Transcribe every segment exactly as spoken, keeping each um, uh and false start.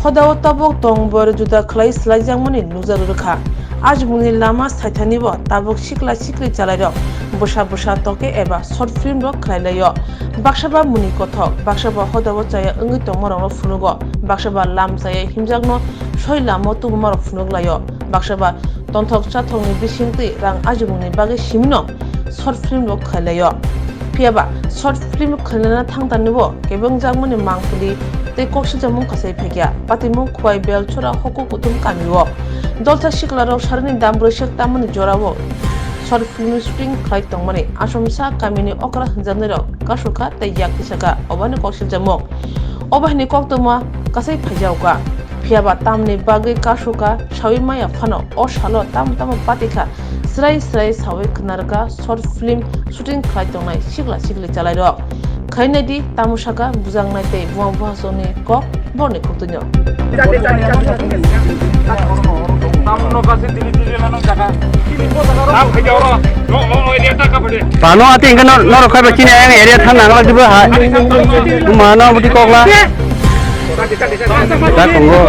Hodao tabuk tong bor juda khlai swlaijakmani nukjak rwkha. Ajmungni lama saithanibo tabuk sikla sikli chalairok bwsa bwsa toke eba short film rok khlai laio. Baksa ba muni kothok, baksa ba hodao chaya wngwi tongmarokno phunugo, baksa ba lam chaya himjakno soi lama tubumarok phunuk laio, baksa ba tonthok chathokni bisingtwi rang ajimungni bagwi simino short film rok khlai laio. Phiya ba short film khlaina thangtanibo kebengjakmani mangpili tei kok siljamung kasai phaikya. Patimung Khwai Belchora Hoko Kuthum kamio dolsa siklarok sarani dam brwisek tamani jorao short film shooting khlai tongmani Asomsa kamini okra hwnjaknairok kasukha tei yak tisakha obani kok siljamung. Obo haini koktwma kasai phaijakha. Phiya ba tamni bagwi kasukha saui maya phano o salo tamo tamo patikha. Srai srai saui khwnarwkha short film shooting khlai tongnai sikla sikli chalairok. Khainai di tamo saka bujaknai tei buang buhasongni kok borni koktunyo. Pano ati hingke nor-, norok kaiba chini ayang area thang nang lagi bo hai. Mano buti kokla. Da tongo.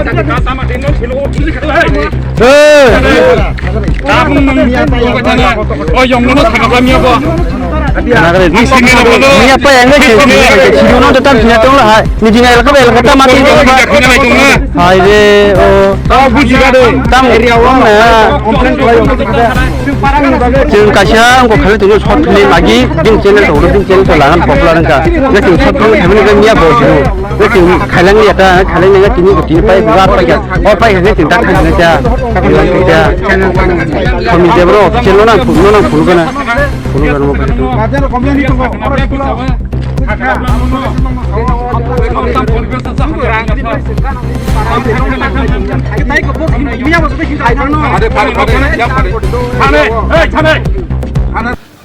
Eh. Nagari, miya pa yang ngai sini, sini no tetan sini tong lah. Ni jina elaka elaka ta mati. Hai re, o. Tam area o na. Chwng kaisa wngkha khali tongwi short film agi, bini channel to, bini channel to lagan popular wngkha. Nge chwng short film khaimani khe miya bo chwng. Nge chwng khailang ya ta, khailang ya tini ko tini pai buga pai ya. O pai nge chwng ta khailang ya. Somi Debro official no nang phunu, no nang phunu kana. Phunu kana mo pai.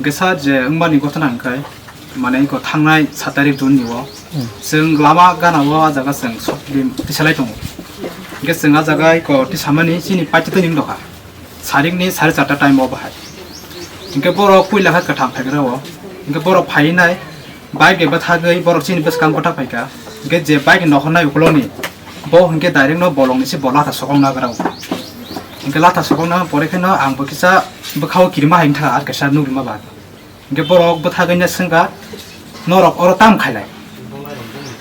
Hwnkhe sir je wngmani gotona hwnkhe, mane iko thangnai sat tarik June ni o, hmm, chwng lama gana o a jaga chwng short film tisalai tongo. Hwnkhe chwng a jaga iko tisamani chini paitotwi ni wngkha. Sarikni sare charta time o bahai. Hwnkhe borok puila khe kwthang phaigra o. Hwnkhe borok phainai bike bai bwthagwi borok chini bwskang bwthak phaikha. Hwnkhe je bike ni nokhornai ukuloni, bo hwnkhe direct no bolongni se bo latha sokong nagra o. Hwnkhe latha sokong nang pore kheno ang bo kisa bwkhao kirima hai wngkha, ar kaisa nukgwima ba. Hwnkhe borok bwthagwi no swngkha, "Norok oro tamo khailai?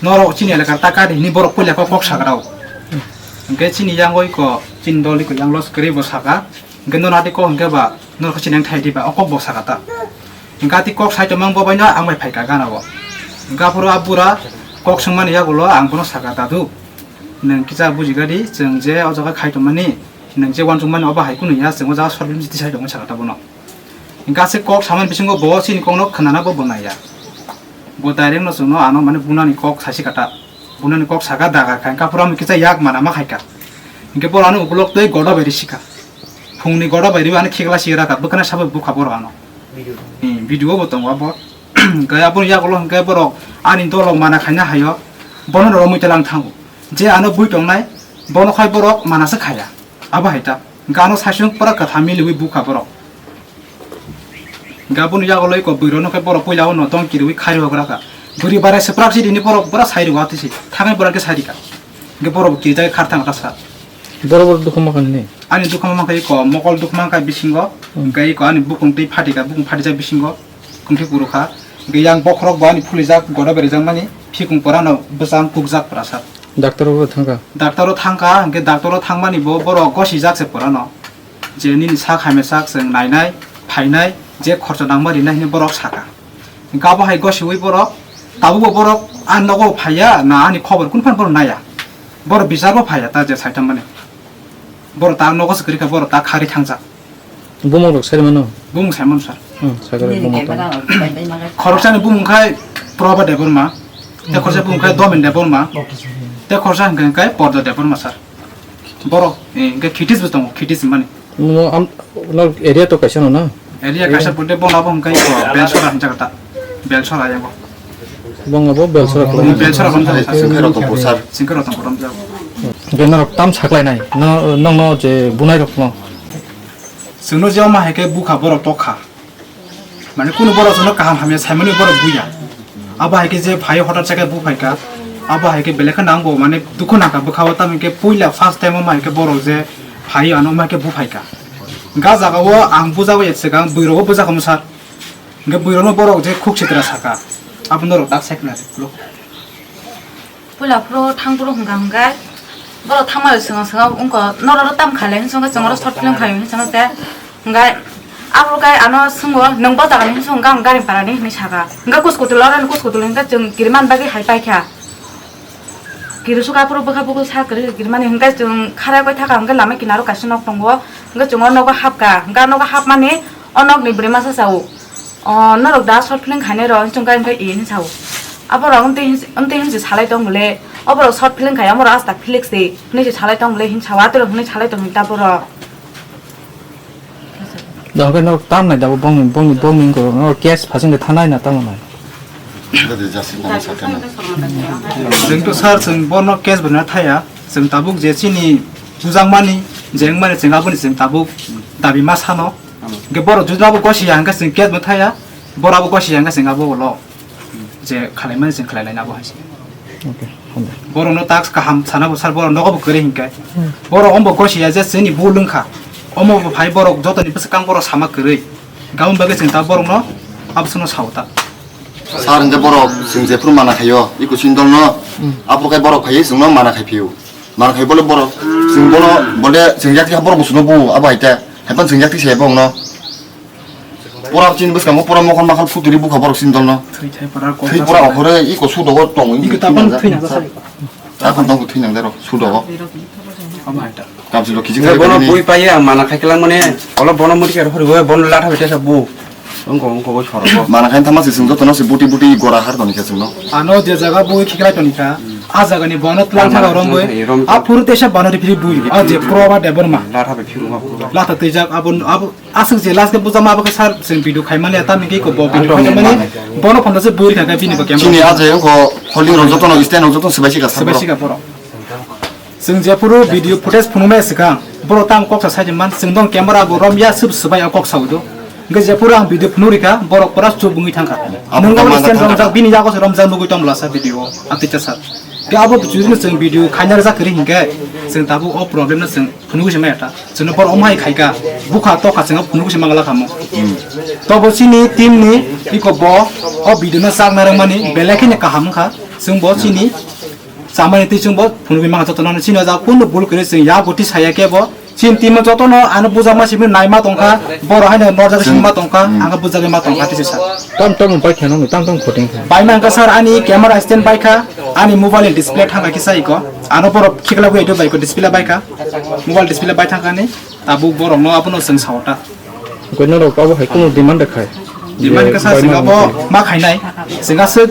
Norok chini elakar ta kari?" hwnwi borok puila kok, kok sagra o. Hwnkhe chini yang oi ko, chini dol iko yang los kwrwi bo saka. Hwnkhe nono ati kok hwnkhe ba, norok chini yang thai di ba, o kok bo saka ta. Hwnkhe ati kok sai tongmang bo bai no ang bai phaikha gana o. Hwnkhe aphuru a bura kok swngmani yagulo ang bono saka, "Dadu, nwng kisa bujigadi, chwng je o jaga khai tongmani, nwng je uansukmani obo hai kunu ya, chwng o jaga short film tisai tongmani," saka ta bono. Hwnkhe aswk kok samani bisingo bo chini kokno khwnana bo bo naiya. Bo direct no chwngno ano mane bunani kok saisi kha ta. Bunani kok saka dagar kha, hwnkhe aphuru amo kisa yak mana ma khaikha. Hwnkhe boro ano ukulok twi goda bai risi kha. Phungni goda bai riwi ano khikla si rakha, bwkhana sabo bukha boro ano. Hmm, video bo tongo abo. Hwnkhe aboni yagulo hwnkhe borok ani dolok mana khaina haio. Bono rw mui telang thango. Je ano bui tongnai, bono khai borok manaswk khaya. Abo hai ta. Hwnkhe ano saichung pura kwtham miliwi bukha borok. Hwnkhe aboni yagulo iko bwrwi rokno khe borok puila o no tong kiriwi khairok rakha. Bwrwi barai swprak si tini borok bura sairok atwi si. Thangwi borok khe sairika. Hwnkhe borok bo kirijagwi khar thang rasa. Borok borok dukhu mankha nini? Ani dukhu mankha iko mokol dukhu mankha bisingo. Hmm. Hwnkhe iko ani bukung twi phatika, bukung phatijak bisingo. Hwnkhe kurukha. Hwnkhe yang bokhorok bo ani phulijak, goda berijak mani. Phikung pora no bwchang kukjak pura sa. Doctor o thangkha? Doctor o thangkha, hwnkhe doctor o thangmani bo borok gosijak se pura no. Je nini sak hamya sak chwng nainai, phainai, je khorcha nangma rinai hinwi borok saka. Hwnkhe abo hai gosiwi borok, tabukbo borok ani nogo phaiya na ani khobor kunu phano borok naiya. Borok bichar bo phaiya ta je saithammani. Borok ta nogo se kwrwi kha, borok ta khari thangjak. Bumung rok sai mano? Bumung sai mano sir. Hmm, sai khe bumung tong. Khoroksani bumung khai Proba Debbarma, tei khoroksa bumung khai Domen Debbarma, tei khoroksa hwnkhe khai Porda Debbarma sir. Borok, eh, hwnkhe Khitis bo tongo, Khitis hinmani. No, am, no area to kaisa no na? Area kaisa pore bono abo hwnkhe ko Belsora hinjak ta. Belsora yango. Bong abo Belsora ko. Belsora ko hinjak ta. Singkhe rotong ko romjak. Hwnkhe norok tam saklainai? No, nokno je bunai rokno? Chwngno je omo hai khe bukha borok tokha. Mane kunu borok chwngno kaham hamya saimani borok buya. Abo hai khe je phai hotar chakhe bu phaikha. Abo hai khe belai kheno ang bo mane dukhu nangkha bwkha o, tamo hinkhe puila first time o ma hinkhe borok je phai ano ma hinkhe buphaikha. Ga jaga o ang bujagwi ya swkang bwrwi rok o bujak kha masa. Hinkhe bwrwi rok no borok je khuk sitra saka. Abo norok tak sai khna. Puila phuru thang phuru hwnkha hwnkhe borok thangma rok swkang swkang wngkha norok ro tam khalai hinwi swngkha chwng oro short film khai hinwi swngkha se. Hwnkhe aphuru khe ano swngbo, "Nwng bo jaga ni?" hinwi swngkha, "Ang Garingpara ni," hinwi sakha. Hwnkhe kuchkutula oro ni kuchkutula hwnkhe chwng kiriman bagwi hai paikha. Kirisuk aphuru bwkha bwkha sa kwrwi kirimani hwnkhe chwng khara koi thaka hwnkhe lama kinaro kaisa nok tongo. Hwnkhe chwng o nogo hapkha. Hwnkhe nogo hapmani o nokni bwrwi masa sao. O norok da short film khainai rok hinwi chwng khe hwnkhe e hinwi sao. Aborok amtwi hinwi, amtwi hinwi se salai tong bwle. Oborok short film khai amorok asta Felix de hinwi se salai tong bwle hinwi sao. Atorok hinwi salai tong hinwi ta borok. Da hwnkhe norok tam nai da bo bongni, bongni, bongni wngkha norok case phasing de thanai na tamo nai. Chwng to sir, chwng bono case bo na thaya. Chwng tabuk je chini bujakmani, je wngmani chwng aboni chwng tabuk dabi ma sano. Hwnkhe borok juda bo gosi ya hwnkhe chwng case bo thaya. Borok abo gosi ya hwnkhe chwng abo ulo je khalaimani chwng khlai laina bo hai se. Okay, hambai. Borokno task kaham sana bo sar, borok nogo bo kwrwi hinkhe. Hmm. Borok ombo gosiya je chini bul wngkha. Omo bo phai borok jotoni bwswkang borok sama kwrwi. Gabon bagwi chwng ta borokno abosno sao ta. Sar hinkhe borok chwng jephuru mana khaio, iko chini dolno. Hmm. Aphuru khe borok phaiwi chwngno mana khai phio. Mana khai bole borok chwng bono bole chwng yakti borok bo chwngno bu abo hai ta. Haiphano chwng yakti se borokno. Pura chini bwskango pura mokol makhal futuri bukha borok chini dolno. Thwi thai pura kok. Thwi pura okhore iko sudogo tong. Iko tabang thwi nang jasai. Tabang tong thwi nang dero sudogo. Amo hai ta. Kamsilo kiching. Bono bui paye ang mana khai kelang mane. Olo bono muri kar hori bono latha bete sa bu. Ongko ongko bo sorogo. Mana khai thama se sing jotono se buti buti gora har toni khe singno. Ano je jaga bui khiklai toni kha. A jaga ni bono tlang thaga rom bui. Rom. A phuru tesa bono ri phiri bui. A je pro ba de borma. Latha be phiru ma phuru. Latha twijak abon abo Aswk je last ke bujama abo khe sir, chwng video khaimani ya, tamni khe ko bo video khaimani, bono phano se bui kha khe bini bo camera. Chini a je ko holding rok jotono stand rok jotono swbai sika sir. Swbai sika borok. Chwng jephuru video footage phunuknai swkang, borok tamo kok sa sai man, chwng dong camera bo rom ya, sub swbai o kok sa udo. Hwnkhe jephuru ang video phunuk rikha, borok pura chup wngwi thangkha. Nwng abo stand romjak, bini yago se romjak nugwi tong bwlasa video o, atwisa sir. Khe abo judino chwng video khaina rwjak kwrwi hinkhe, chwng tabuk o problem no chwng phunugwi se maya ta. Chwngno borok omo hai khaika, bukha tokha chwngno phunugwi se mangla kha mo. Tobo chini team ni iko bo o video no chak narwkmani belai kheno kaham wngkha. Chwng bo chini chamani twi chwng bo phunugwi mangkha jotono. Chini o jaga kunu bul kwrwi chwng ya goti saya khe bo chini team o jotono ano bujakma simi naima tongkha, borok haino norjak simi ma tongkha, ang bujagwi ma tongkha tisi sa. Tam tam bai kheno tam tam khoting kha. Bai mangkha sir, ani camera stand bai kha, ani mobile ni display thangkha kisa iko. Ano borok khiklagwi aito bai ko display bai kha. Mobile display bai thangkha ni, tabuk borok no abono chwng sao ta. Koi norok abo hai kunu demand de khai? Demand khe sa bai chwng mano abo ma khainai. Chwng aswk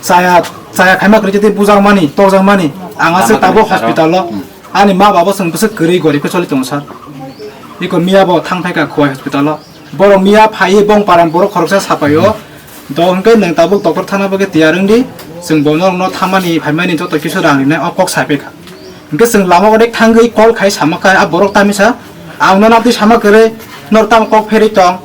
chaya, chaya khaima kwrwi tei bujakmani, tokjakmani. Ang aswk tabuk hospital o. Ani ma baba chwng bwswk kwrwi gorib khe choli tongo sir. Iko miya bo thang phaikha Khowai hospital o. Borok miya phaiwi bong paran borok khoroksa sapaio. Do hwnkhe nwng tabuk doctor thana bagwi tiyar wngdi. Chwng bo norokno thamani phaimani joto kisu rang rinai o kok sai phaikha. Hwnkhe chwng lama onek thangwi call khai sama kha a borok tamisa. Ang nono twi sama kwrwi nor tamo kok pherwi tong.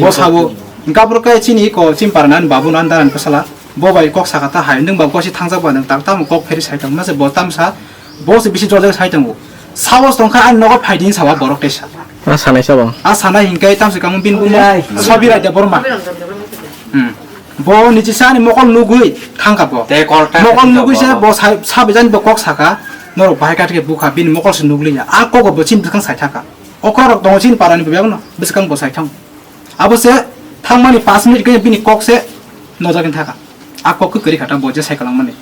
Bo sabo. Hwnkhe aphuru khe chini iko chini parani babu no andar ani bwsala. Bo bai kok saka ta hai nwng ba gosi thangjak ba nwng tak tamo kok pherwi sai tong mase bo tamsa. Bo se bisi jorjak sai tongo. Sabo tongkha ani nogo phaidi hinwi sawa borok tesa. A sanai sabo. A sanai hinkhe tamsi kamo bini bumo Sobirai Debbarma. Hmm. Bo nichisa ani mokol nugwi thangkha bo. Tei kol ta Mokol nugwi se bo. Bo sai, sabijani bo kok saka. Norok bahai kathike bukha bini mokol se nugliya. A kogo bo chini bwskang sai thangkha. Okra rok tongo chini parani bo bebakno bwskang bo sai thang. Abo se thangmani pash minute khe bini kok se nojagwi thangkha. A kok khe kwrwi kha ta bo je sai kwlangmani.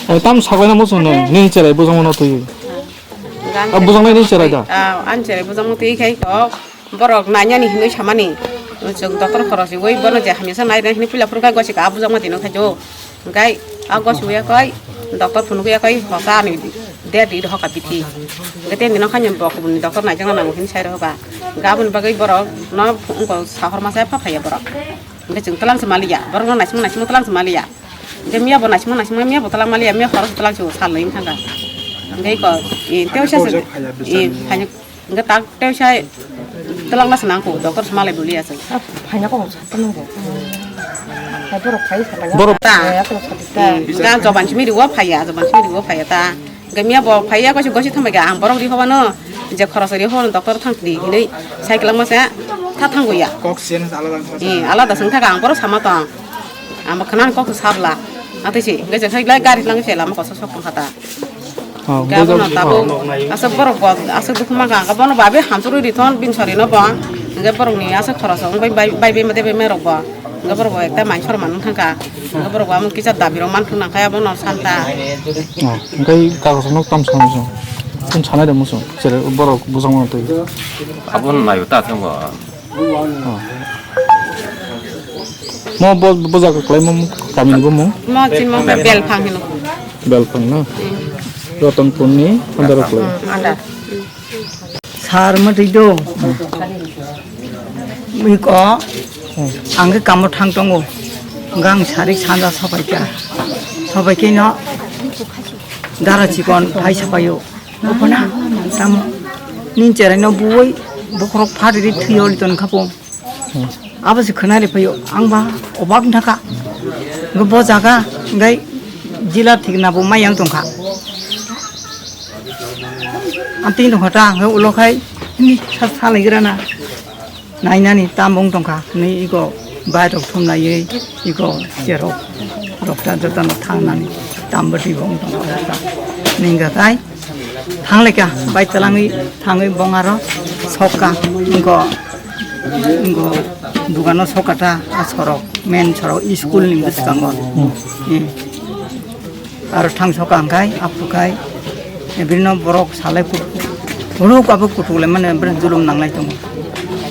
O tam sagwi na muchung no, nini cherai bujang no twi. A bujang nai nini cherai da? Ah, ani cherai bujang no twi khai to borok nainani hinwi samani. Chwng doctor khoro si oi bono je hamya sa nai hinwi pila phuru khai gosi ka a bujang ma tino khai jo. Gai a gosi ya koi doctor phunu ya koi hosa ani de di hoka bithi. Gete nino khai bok ni doctor nai jang nang hin sai ro hoka. Gabon bagwi borok no ungko sahor ma sai pha phai borok. Hingke chwng twlang se maliya, borokno naisingma naisingma twlang se maliya. Hingke miya bo naisingma naisingma miya bo twlang maliya, miya khorok se twlang se sal nai wng thangkha. Hingke iko, e, tei sa se, e, phaini, hingke tak tei sa twlang na se nangkho, doctor se malai boli ya se. Phaina kok sa twlang bo. Borok ta. Ga joban simi riwo phaiya, joban simi riwo phaiya ta. Ga miya bo phaiya, gosi gosi thangbai ga ang borok ri hobano. Je khoros ri hobano doctor thang di hinui cycle ma se tha thang goya. Kok sen alada. Eh, alada sing thaga ang borok sama tong. Ang bo khana kok sabla. Atisi, ga je cycle gari lang se lama kosa sok tong khata. Oh, gabono tabuk aswk borok bo aswk dukhu mangkha, ang bono babe hamsuk rwi rithon bini sari no bo. Hwnkhe borokni aswk khoroksa wng bai, bai, bai, bai, bai, bai rok bo. Hwnkhe borok bo ekta mai sor man wng thangkha. Hwnkhe borok bo amon kisa dabi rok man thung nangkha, abono santa. Oh, hwnkhe kagos no tam sanai song. Tun sanai da muchung. Sere borok bujang mano twi. Abon nayo ta thang bo. Oh. Mo bo, bo jaga kwlai mo kamini bo mo? Mo chin mo belphang hino. Belphang na? Hmm. Rotonpurni under kwlai. Hmm, under. Sar mo twi do. Iko, ang ke kamo thang tongo. Gang sarik sanja sopai kha. Sopai khe no dara chikon phai sapaio. Ophana, tamo, nin cherai no buoi, bokhorok phat ri thwi oli ton khapo. Abo se khwnari phaio, ang ba obak thaka. Go bo jaga, gai jila thik na bo mayang tongkha. Ang tin tongkha ta, ang ulo khai, ni sa sa lai gra na. Nainani tam wng tongkha hinwi iko bike rok thumlaiwi iko cherok rok ta jotono thangnani tam bwtwi bo wng tongkha. Ningkha tai thanglai kha bike chalangwi thangwi bong aro sokka wngkha wngkha dukano sokka ta a sorok main sorok school ni bwskango. Hmm. Aro thangsoka hwnkhe aphuru khai bini borok salai kut-, ruk abo kutuk lai mani bini julum nanglai tongo.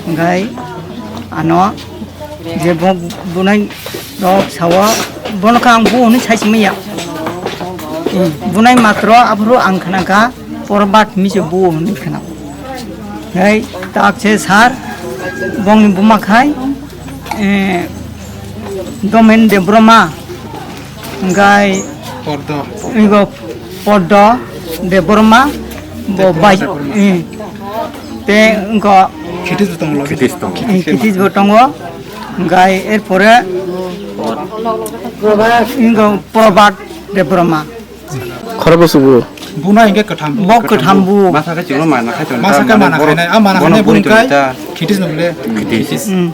Hwnkhe ano je bo bunai rok sao bono khe ang bu hwnwi sai simi ya. Bunai matro aphuru ang khna kha porbat mi se bu hwnwi khna. Hei tak se sar bongni buma khai eh, Domen Debroma. Hwnkhe Pordo. Igo Pordo Debbarma, bo Debbarma bai, Debbarma. Eh, te wngkha Khitis bo tongo logi. Khitis tongo. Eh, Khitis bo tongo. Hwnkhe erpore wngkha Probhat Debbarma. Khorok bwswk bo? Buna hwnkhe kwtham. Bo kwtham bo. Masa khe chwngno mana khai tongo. Masa khe mana khainai. A mana khainai buni kai Khitis no bole. Khitis. Hmm.